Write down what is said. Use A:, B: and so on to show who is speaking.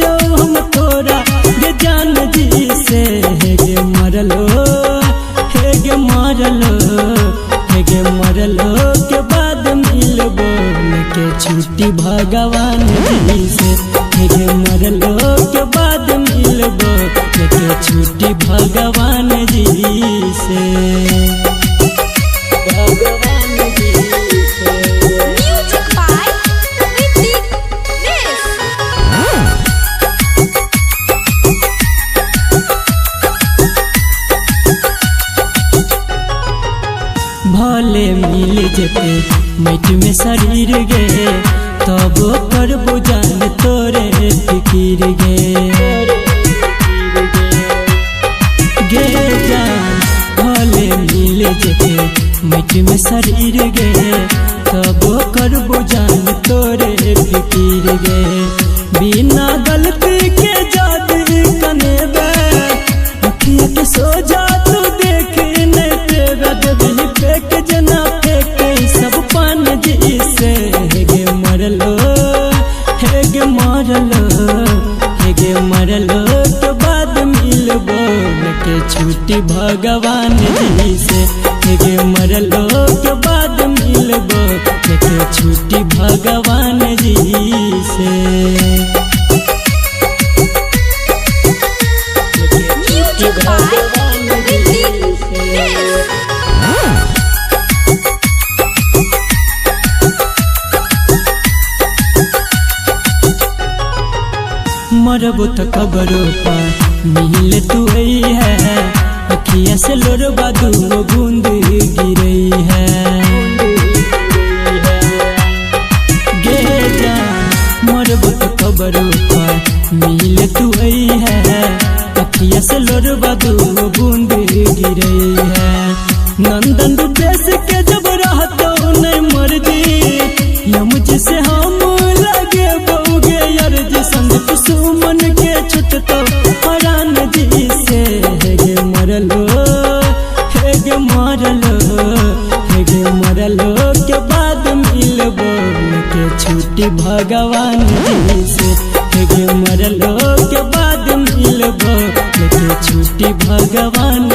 A: कहलियो हम तोरा गे जान जी से। हे गे मरलो, हे गे मरलो, हे गे मरलो के बाद मिलबो लेके छुट्टी भगवान जी से। हे गे मरलो के बाद मिलबो लेके छुट्टी भगवान जी से। भगवान जी से।
B: Music by Ritik Race.
A: भले मिल जेते माटी में शरीर गे, तब करबो जान तोरे फिकिर गे। गे जान भले मिल जेते माटी में शरीर गे, तब करबो जान तोरे फिकिर गे। बिना गलती के जाद कनेबे, अखिया के सोजा तू देख नहीं पेबे। देबही फेंक जना फेंक सब पान जी से। हे गे मरलो, हे गे मरलो, हे गे मरलो के बाद मिलबो लेके छुट्टी भगवान जी से। हे गे मरलो के बाद मिलबो लेके छुट्टी भगवान जी से।
B: Music by Ritik Race.
A: मरबो त कबरो पर मिल तू है, अखिया से लोरबा दू बूंद गिरई है। गे जान मरबो त कबरो पर मिल तू है, अखिया से लोरबा दू बूंद गिरई है। नंदन रूपेश के जब रहतो नहीं मर्जी, यम जी से हम लगे बउगे अर्जी। संदीप सुमन के छुटतो परान जी से। हे गे मरलो, हे गे मरलो, हे गे मरलो के बाद मिलबो लेके छुट्टी भगवान जी से। हे गे मरलो के बाद मिलबो लेके छुट्टी भगवान